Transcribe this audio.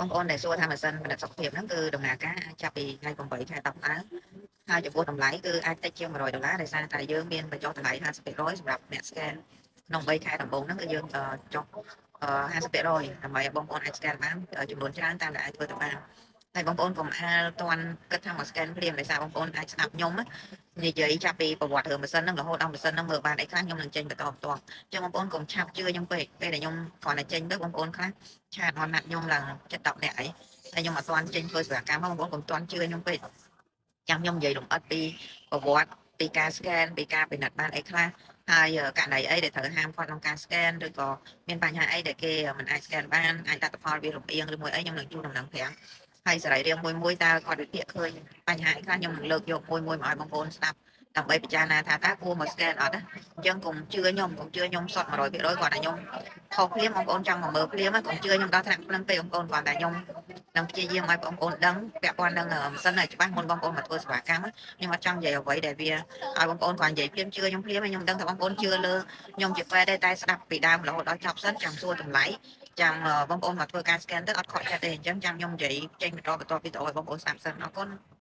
បងប្អូនដែលសួរថាម៉ាស៊ីនពិនិត្យសុខភាពហ្នឹងគឺដំណើរការអាចចាប់ពីថ្ងៃ8ខែ10ឡើងហើយចំពោះតម្លៃគឺអាចតិចជាង100ដុល្លារដោយសារតែយើងមានបញ្ចុះតម្លៃ50%សម្រាប់អ្នក scan ក្នុង3ខែដំបូងហ្នឹងគឺយើងចុះ50%ដើម្បីឲ្យបងប្អូនអាច scan បានចំនួនច្រើនតាមដែលអាចធ្វើទៅបានហើយបងប្អូនកុំអាលតន់គិតថាមក scan ភ្លាមដោយសារបងប្អូនអាចស្ដាប់ខ្ញុំនិយាយចាប់ពីប្រវត្តិរឿងម៉ាស៊ីនហ្នឹងរហូតដល់ម៉ាស៊ីនហ្នឹងមើលបានអីខ្លះខ្ញុំនឹងចេញបន្តបន្ទាប់អញ្ចឹងបងប្អូនកុំឆាប់ជឿខ្ញុំពេកពេលដែលខ្ញុំគ្រាន់តែចេញទៅបងប្អូនខ្លះchat មកណាត់ខ្ញុំឡើងចិត្ត10នាក់អីតែខ្ញុំអត់ទាន់ចេញធ្វើសេវាកម្មបងប្អូនកុំទាន់ជឿខ្ញុំពេកចាំខ្ញុំនិយាយលម្អិតពីប្រវត្តិពីការ scan ពីការពិនិត្យបានអីខ្លះហើយករណីអីដែលត្រូវហាមគាត់ក្នុងការ scan ឬក៏មានបញ្ហាអីដែលគេមិនអាច scan បានអាចលទ្ធផលវាលំអៀងឬមួយអីខ្ញុំនឹងជូនដំណឹងប្រាប់ហើយសរីរាង្គមួយមួយតើគាត់វិភាគឃើញបញ្ហាអីខ្លះខ្ញុំនឹងលើកយកមួយមួយមកឲ្យបងប្អូនស្ដាប់ដើម្បីពិចារណាថាតើគួរមក scan អត់ណាអញ្ចឹងកុំជឿខ្ញុំកុំជឿខ្ញុំសុទ្ធ100%គាត់តែខ្ញុំខុសភ្លាមបងប្អូនចង់មកមើលភ្លាមកុំជឿខ្ញុំដល់ថ្នាក់ហ្នឹងពេកបងប្អូនគាត់តែខ្ញុំនឹងព្យាយាមឲ្យបងប្អូនដឹងពាក់ព័ន្ធនឹងម៉ាស៊ីនឲ្យច្បាស់មុនបងប្អូនមកធ្វើសេវាកម្មខ្ញុំអត់ចង់និយាយអ្វីដែលវាឲ្យបងប្អូនគាត់និយាយភ្លាមជឿខ្ញុំភ្លាមខ្ញុំដឹងថាបងប្អូនជឿលើខ្ញុំជាពេទ្យទេតែស្ដាប់ពីដើមរហូតដល់ចប់សិនចាំសួរតម្លៃចាំបងប្អូនមកធ្វើការ scan ទៅអត់ខកចិត្តទេអញ្ចឹងចាំខ្ញុំនិយាយចេញបន្តបន្តវីដេអូឲ្យបងប្អូនស្ដាប់សិនអរគុណ។